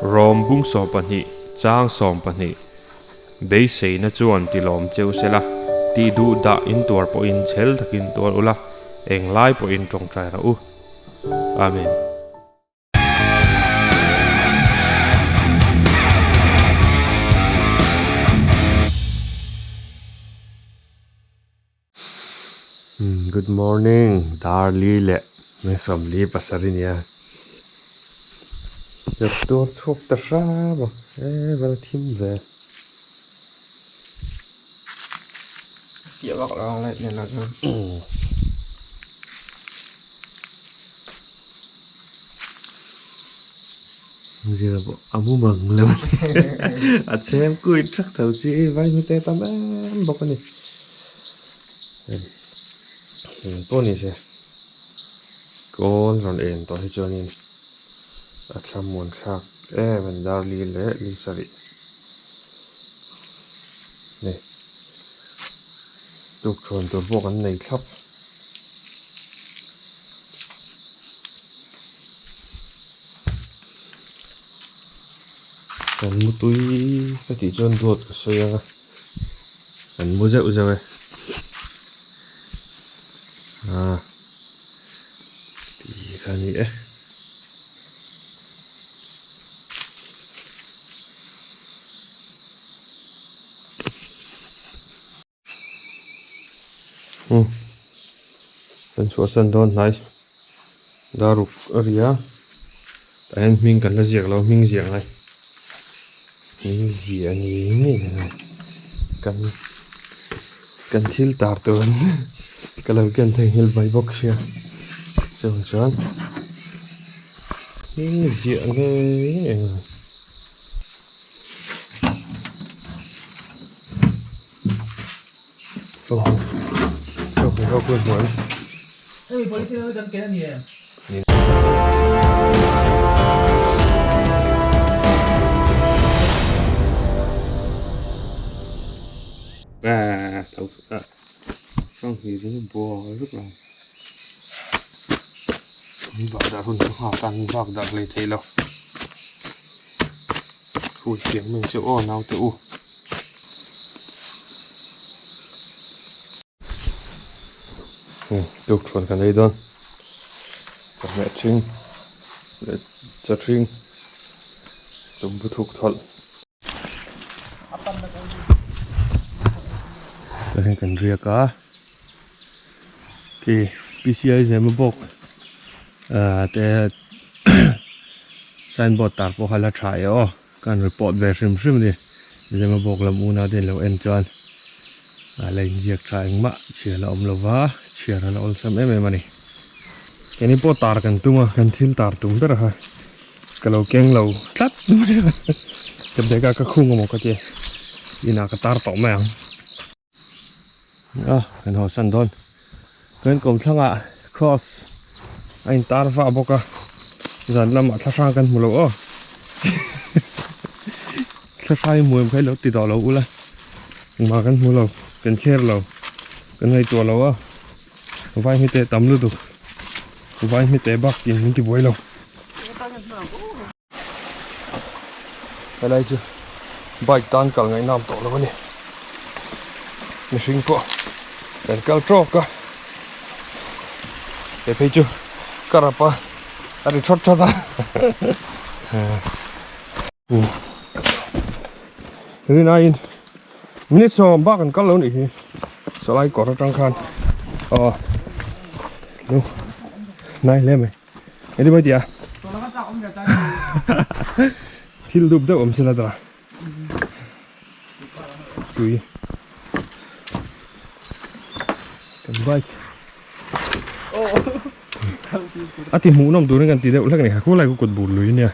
Rom bung 12 chang 12 Beiseina chuan tilawm cheu sela, tih duh dah in tuar pawhin chhel takin tuar ula, englai pawhin tawngtai rawh u. Amen. Good morning Darli leh May 47 nia Ker tuar chhuak ta hram a e vel thim ve. Fiah vak lo ang light nen ah chuan. Zira pawh a mu mang lo a ni a chhem kui thak tho chi vai hmite tam em bawk a ni. Eng pawh ni se kawl rawn en tawh hi chuanin a thlamuan thlak em a ni Darli leh Lisarih ni tukṭhuan tur pawh kan nei thlap. Kan mutui ka tih chuan dawt ka sawi ang a. Kan mu zeuh zeuh e. Ah. Ti kha ni e. Hmm. Kan chhuahsan dawn hnai. Daruk a ri a. Tah hian hming kan la ziak lo hming ziah ngai. Hming ziah ngei ngei a ngai. Kan kan thil tar tur an ka lo ken theihnghilh mai bawk sia. Chuvang chuan hming ziah ngei ngei a ngai. Tukṭhuan kan ei dawn chawhmeh ṭhing leh chaw ṭhing tumbu thuk thawlh tah hian kan riak a khi P_C_I Zemabawk ah te signboard tar pawh kha la tha e aw ka han report ve hrim hrim a ni Zemabawk lam unau te in lo en chuan. A la inziak tha engmah chhiar la awm lova, chhiar a la awlsam em em a ni. Keini pawh tar kan tum a, kan thil tar tum ber kha ka lo keng lo tlat mai a, ka bag a ka khung amaw ka tia, inah ka tar tawh mai ang. A kan haw san dawn, kan kawmthlangah cross a intar vah bawk a, zan lamah thla hrang kan hmu lo aw. Thla hrang i hmu em kha i lo ti tawh lo ula engmah kan hmu lo kan kher lo kan ngaihtuah lo a vai hmite tam lutuk vai hmite bak tin min ti buai lo helai chu bike tan kal ngaihnam tawh lo a ni mihring pawh kan kal tawk a he phei chu ka rap a. A ri thawt thawt a. Rin aiin minute sawm bak an kal lo nih hi sawlai kawr atang khan aw lu nai hle mai engti mai tia thil dup deuh awm sela ta tui kan bike A ti hmuh nawm turin kan ti deuh hlek a ni. Khulai khu kut bur lui ania.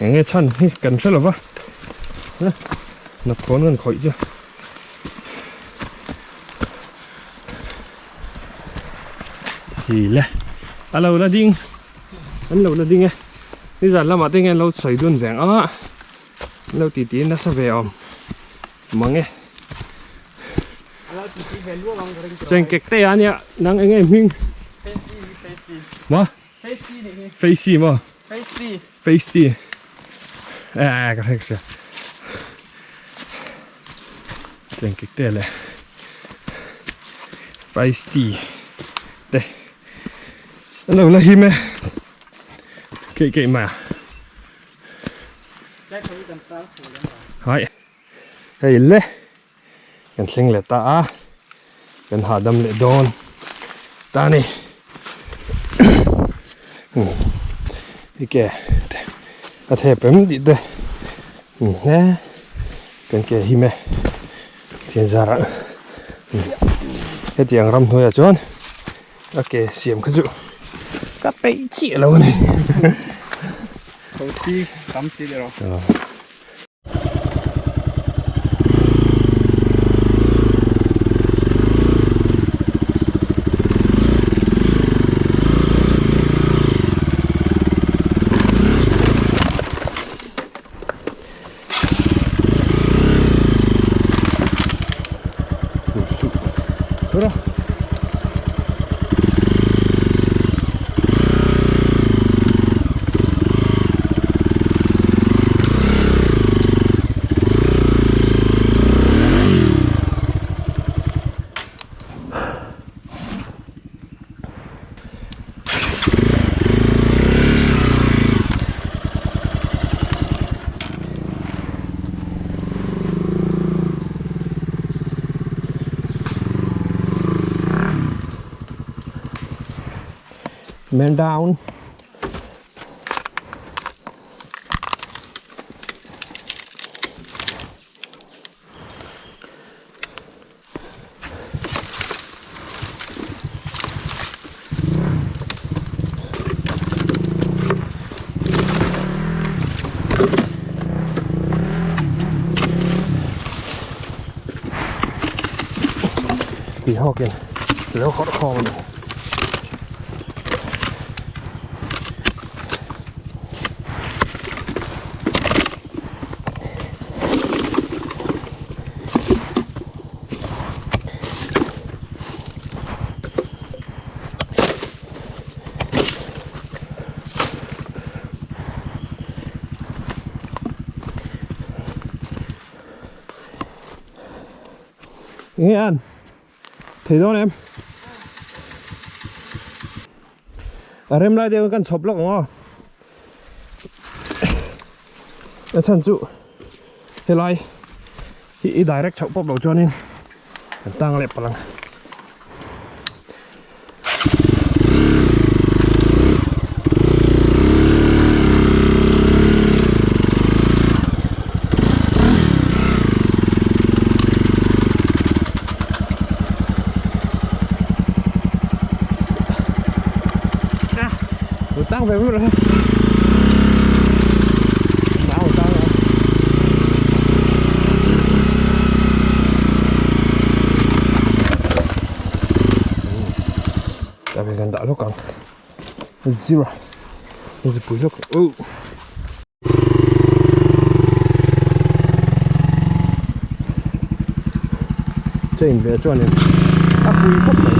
Eng nge chhan hi kan hre lova. Hnawt khawn kan khawih chu. Hi le. A lo la ding. An lo la ding e. Nizan lamah te nge an lo sawi dun veng anga. An lo ti ti nasa ve awm. Mang e. Cheng kek te a nia nang eng nge hming ma Facey ma. Feisty. Feisty. Eh ka hrek hria. Tengkek te leh Feisty te an lo la him e. Keih keih mai a. Hai. Hei le. Kan thleng leh ta a kan hahdam leh dawn ta a ni i ke te a thep em tih te he kan ke him e thian zarah hetiang ramhnuaiah chuan a ke siam kha chu ka peih chiah lo a ni. Thosi tam si leh rawh. Man down. Tih hawkin lo khawrh khawm a ni. Nghe anh Thei dawn em A rem lai deuh kan chhawp lawk ang aw A chhan chu helai hi i direct chhoh pawp lo chuanin kan tang leh palh ang. Tang về rồi. Tao tao. Tại vì gần đã lúc còn zero. Zero bùi lúc. Ừ. Chain ve chuanin a pui khawp mai.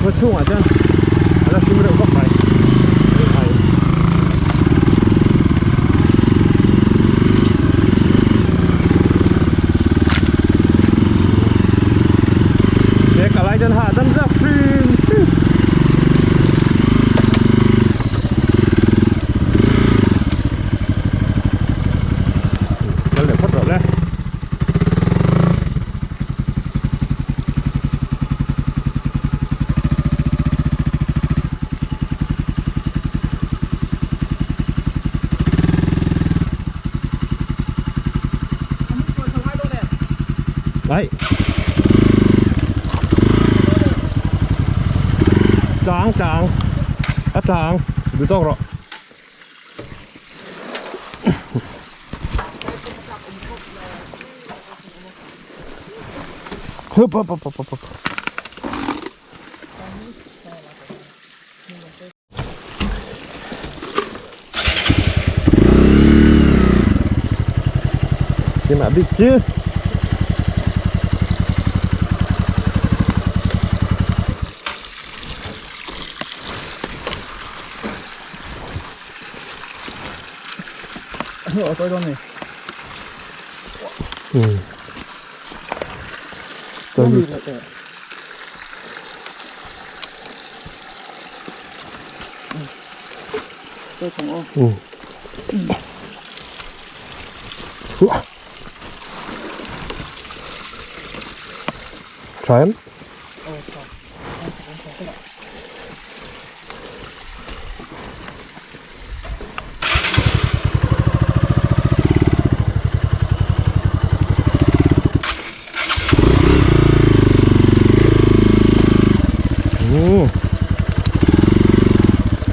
Khaw chhungah chuan a la hlim reuh khawp mai. He kalai chuan hahdam zawk hrim hrim. Kal leh phawt rawh le. Đấy. Chàng chàng. Á chàng. Cứ tóc rồi. Húp húp húp húp húp. Keimah bik chu Tha em?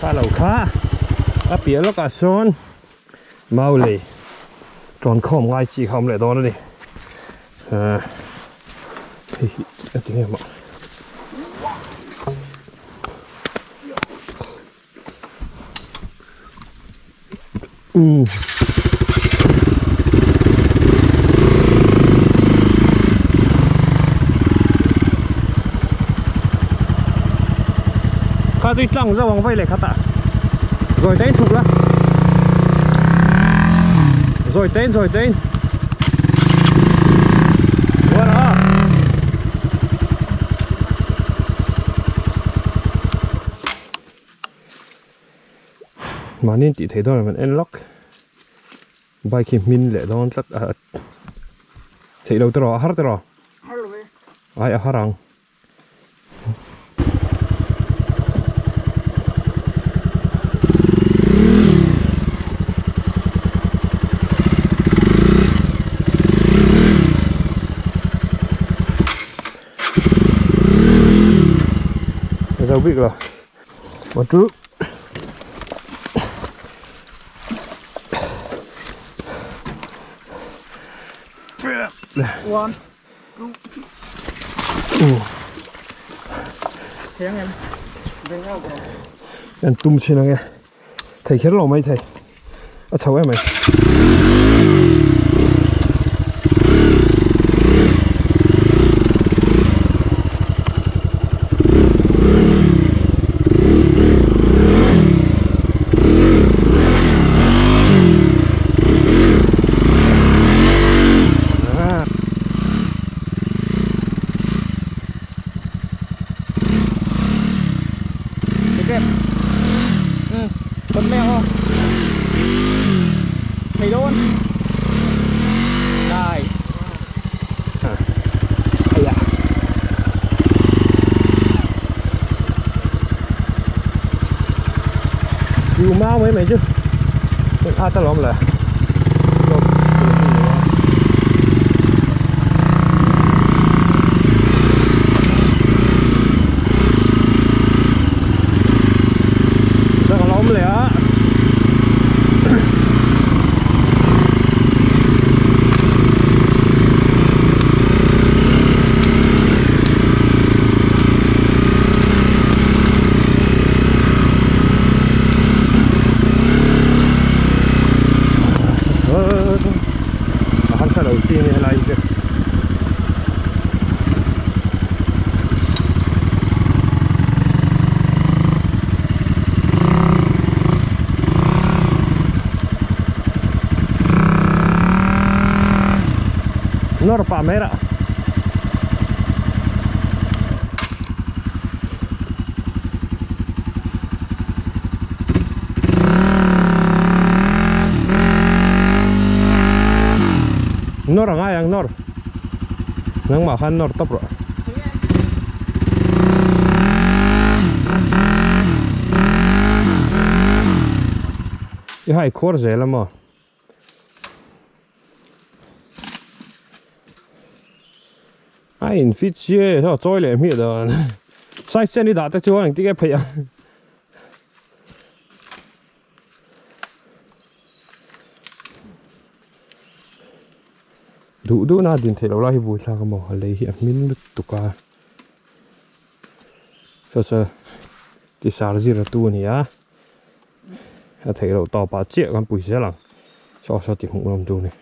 Kha lo kha a piah lawkah sawn mau lei tawn khawm ngai chi kha awm leh dawn a ni ahh hei hi a ti nge mah. Umm. Kha tui tlang zauh ang vai leh khat ah zawi te in chhuk la zawi te in zawi te in Mahni in tih theih dawn an en lawk bike hi hmin leh dawn tlat a theih lo tiraw a har tiraw ai a har ang. Zo bik lo. Một chút. One, two, three. Thế anh em. Em tum chin ang e. Thei kher lo mai thei. A chho em mai. Thầy luôn. Nice. Chiu mau mai mai chu a ta lawm le. Lawm leh a. A harsa lo chi a ni helai hi chu. Nawr pah mai rah. Nawr a ngai ang nawr. Nangmah khan nawr tawp rawh. I hai khuar zel a maw? A in fit si e, saw chawi leh hmiah dan. Side stand i dah te chuan engtik e pheih ang. Duh duh na din theih loh lai hi vui thlak a maw a lei hi a hmin lutuk a saw saw tisar zir a tu a ni a a theih loh tawp ah chiah kan pui zel ang saw saw tih hmuh nawm tur a ni.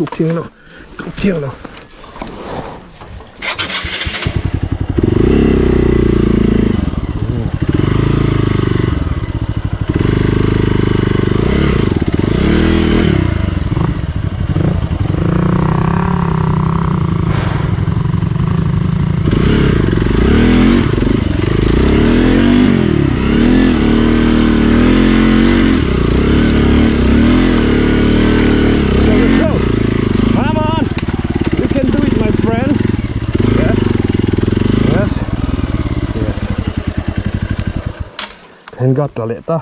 Thuk thiang lo thuk thiang lo. Come on! You can do it, my friend. Yes. Yes. Yes. Handguard tla leh ta.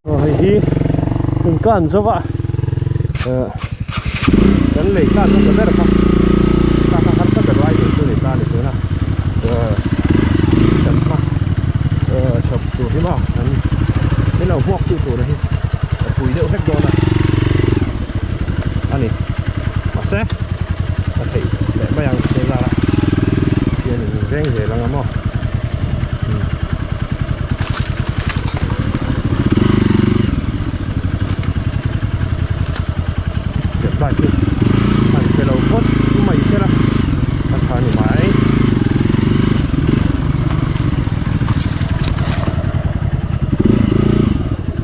Aw hei hi kan kan zo va eh kan lei kan hmasa ber kha kha kha harsa ber lai tur chu ni ta ni tuna eh kan hma eh chhawp tur hi maw kan min lo hmuak tu tur hi a pui deuh hlek dawn a ani mahse a theih leh mai ang che zara hian in veng zel anga maw. Bike hi an che lo phawt mai sela a tha ni mai.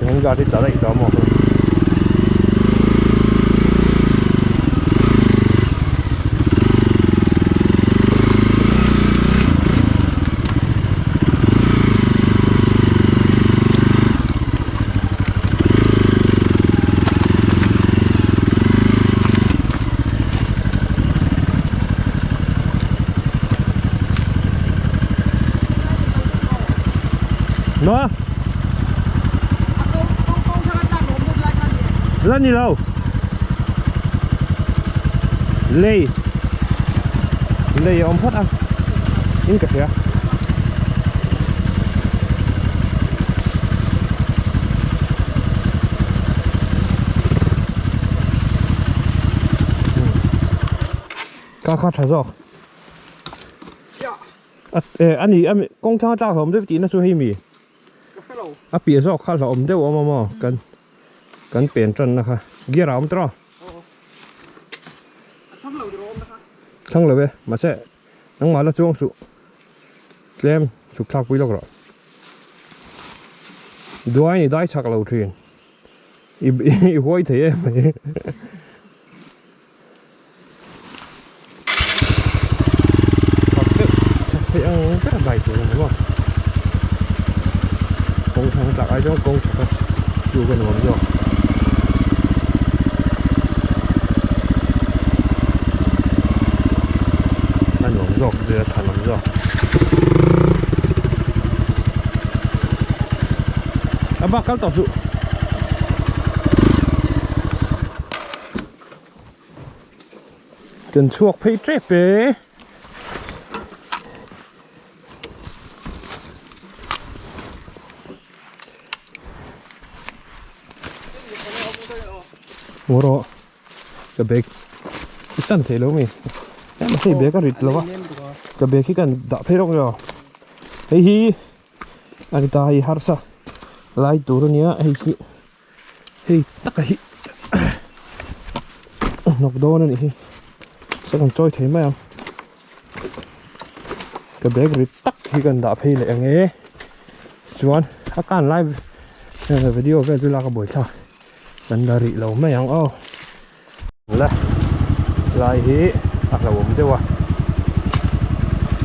Heng gari tla daih tawh maw hei. Nó Lên đi đâu Lei Lei a awm phawt a in ka hria Ka kha tha zawk A ni kawng thlang a tlak hlawm deuh tihna chu hei mi A piah zawk kha hlauhawm deuh a awm a maw kan kan pen tanna kha gear a awm tawh thlang lo e mahse nangmah la chuang suh tlem chhuk thlak pui lawk rawh duai ni dai chak lo thin i i huai thei em mai. Chak deuh chak theih ang ber a dai tur a ni maw kawng thlang tlak ai chuan kawng chak a chu ka nuam zawk. A nuam zawk zir a thlan awm zawk. A bak kal tawh suh. Kan chhuak phei tep e. Ngaw rawh ka bag i tan thei lo mi em hei bag a rit lo a ka bag hi kan dah phei rawk nia hei hi a ni ta hei harsa lai tur a nia hei hi Hei taka hi hnawk dawn a nih hi se kan chawi thei mai ang ka bag rit tak hi kan dah phei leh ang e chuan a kan lai video vel chu lak a buai thlak kan la rih lo mai ang aw la lai hi a hlauhawm deuh a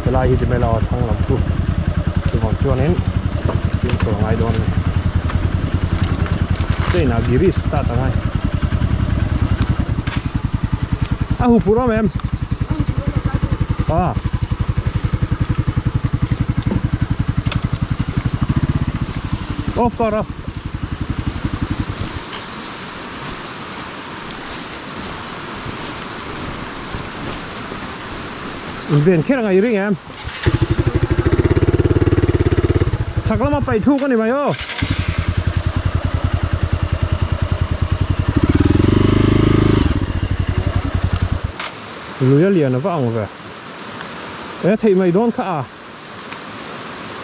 helai hi ti mai lo a thlang lam chu chuvang chuanin fimkhur a ngai dawn a ni train ah giri start a ngai a hu phur awm em ah off tawh rawh. Inven kher anga i ring em? Chhak lama paih thuk a ni mai aw. Lui a lian a va ang ve. E theih mai dawn kha a.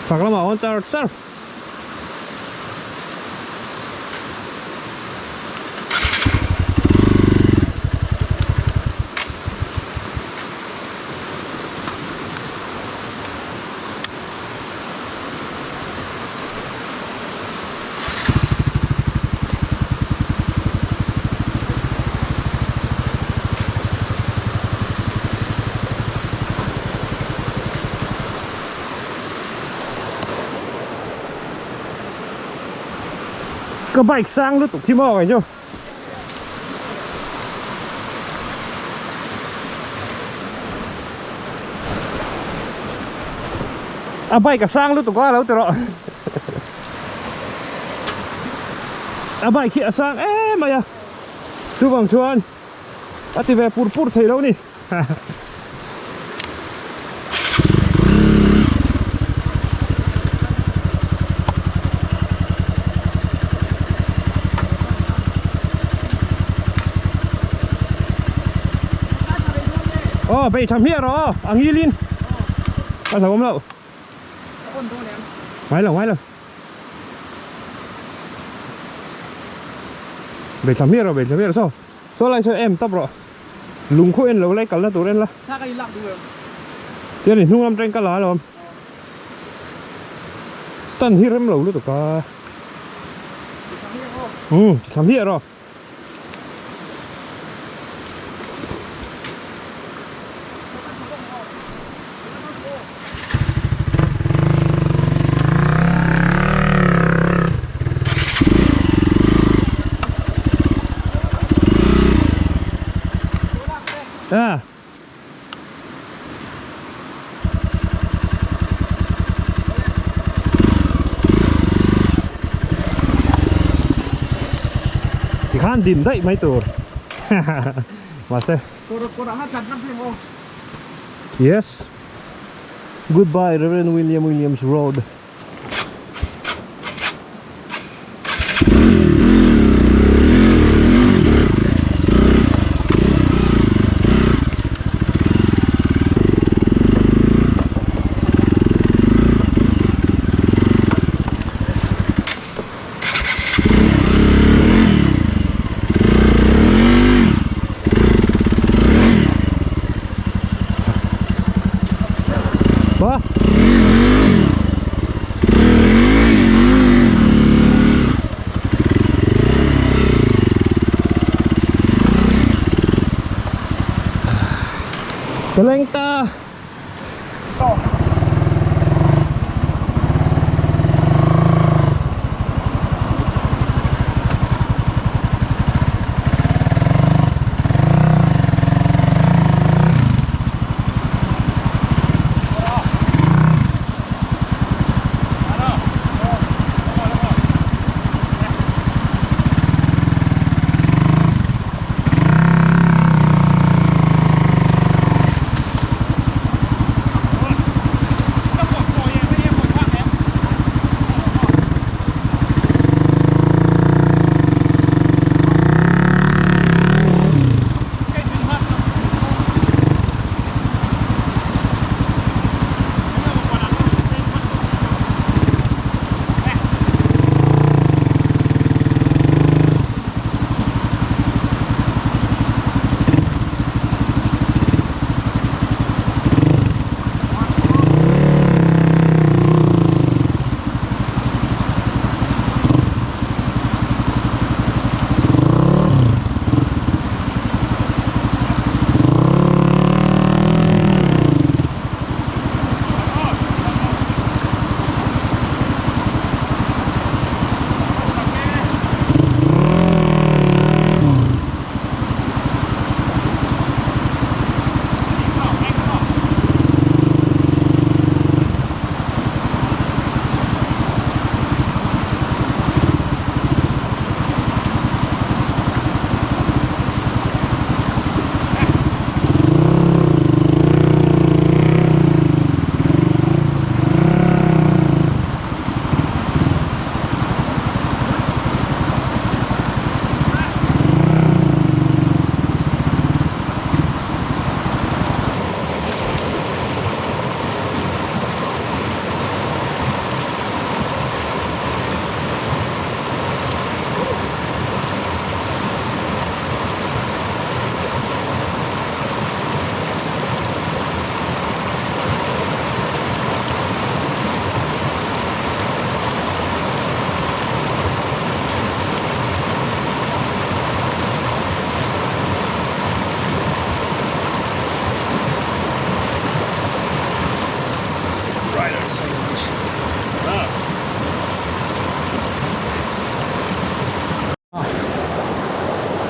Chhak lamah awn char char. Ka bike sang lutuk hi maw kei chu. A bike a sang lutuk a lo ti rawh. A bike hi a sang em mai a. Chuvang chuan a ti ve pur pur thei lo ni. Aw bei tha hmiah rawh aw a ngilin a hlauhawm loh ngai lo ngai lo bei tha hmiah rawh bei tha hmiah rawh saw saw lai saw em tap rawh. Lung khaw en lo lai kalna tur en la. Thla ka in lak duh em? Tian i hnung lam teng ka la alawm. Stand hi rem lo lutuk a. Umm thla hmiah rawh. À. Tikhan dim daih mai tur. Mahse. Yes. Goodbye Reverend William Williams Road. Ba. Ka leng ta.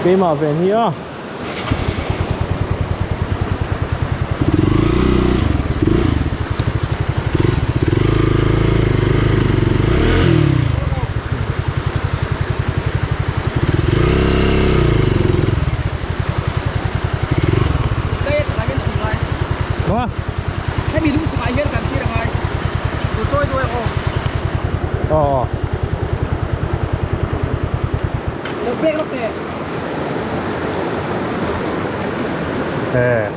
Keimah ve ni a. Hemi lung chungah hian kan tir angai. Tur chawi chawi ang aw. Aw. Lo break lawk teh. He.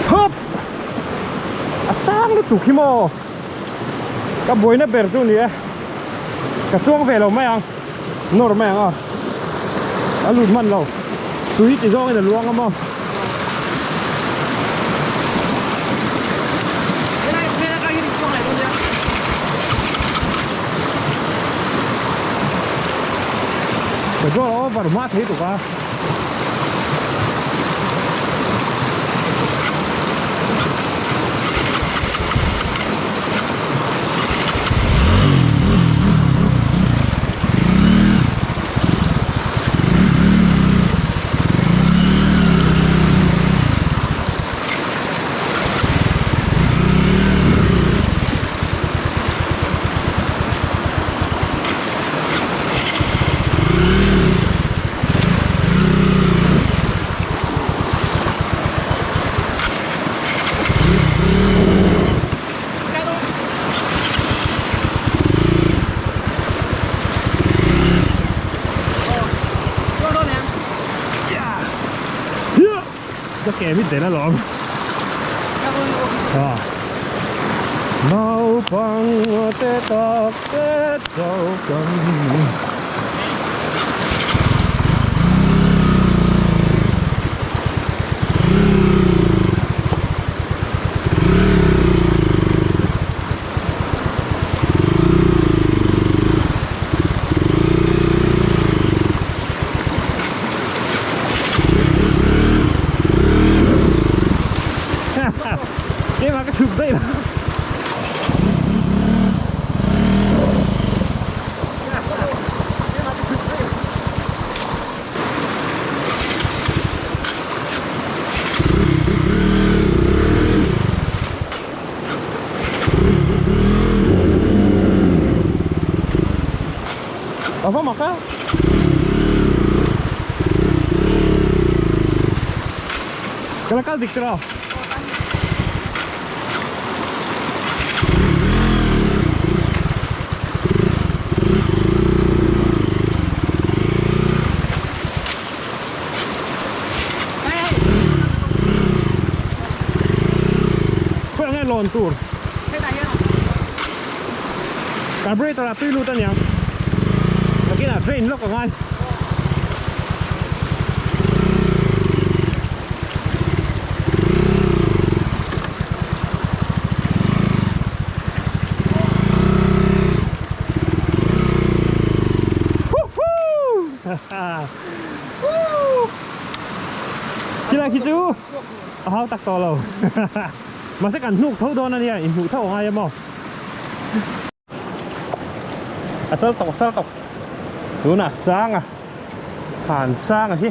Hop! A sang lutuk hi maw? Ka buaina ber chu ni e. Ka chuang ve lo mai ang. Nawr mai ang a. A lut hman lo. Tui ti zawngin a luang a maw? Petrol a over hma thei tuk a. Ka ke mit den alawm. Naupang te tak te chau kan ni. Keimah ka chuk daih la. A va mak a. Ka la kal dik tiraw. Khawi ang nge lawn tur? Carburetor ah tui lut aniang. Nakinah drain lawk angai. Khi lai khi chu a hau tak tawh lo. Mahse kan hnuk tho dawn ania inhmuh tho angai emaw. A sal tawk sal tawk tunah sanga khan sanga hi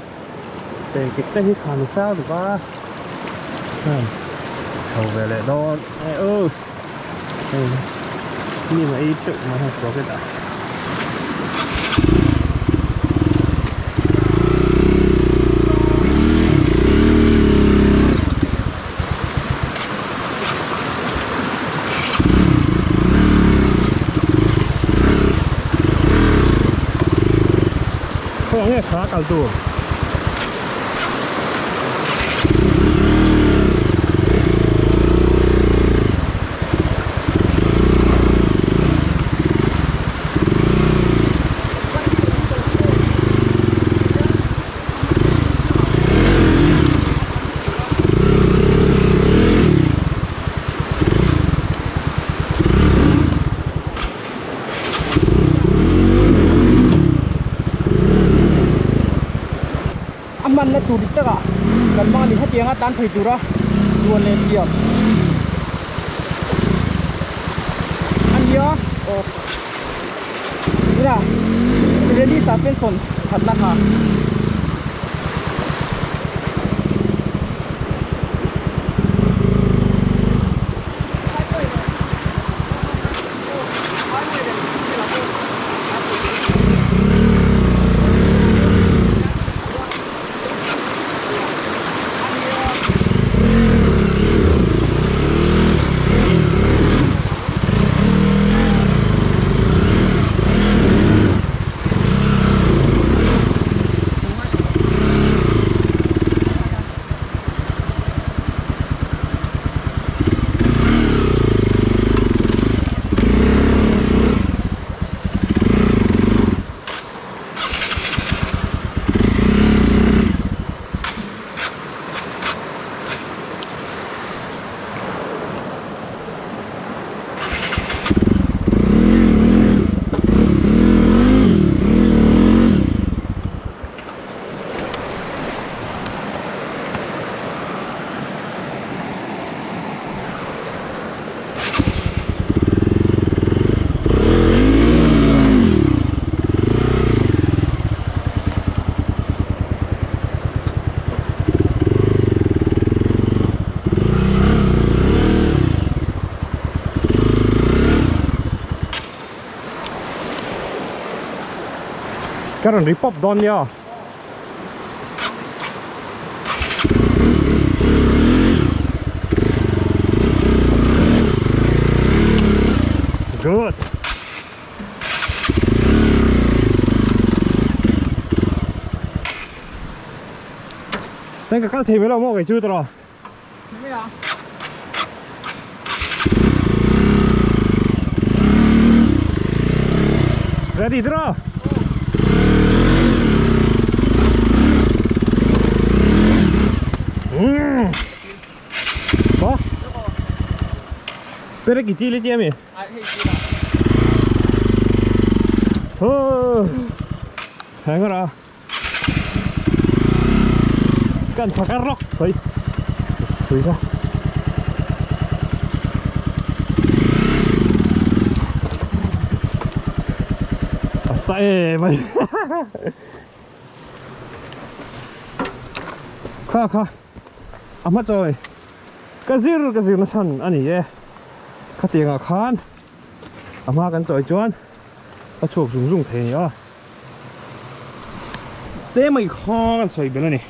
engtik te hi khan sang tuk a chho ve leh dawn e aw hei mi ma ei teuh mai hei rocket ah. Khaw nge kha kal tur. Hetianga tan thei tura duan leh siam a nia aw tunah ready suspension thatna kha. Ka rawn ri pawp dawn nia. Good. Nên cái con thì mới là mua cái chú rồi. Ready 들어. 뭐? 빼레기 찔리 찌미. 어. 행어라. กันผักกันรอกเฮ้ยสวยจ้ะใส่ไปข้าข้าอามาจอยกระซิรกระซิรนะฉันอันนี้เย่ข้าเตียงอาคารอามากันจอยจวนอาโชคสูงสูงเทียอ่ะเต้ไม่คอกันใส่ไปแล้วนี่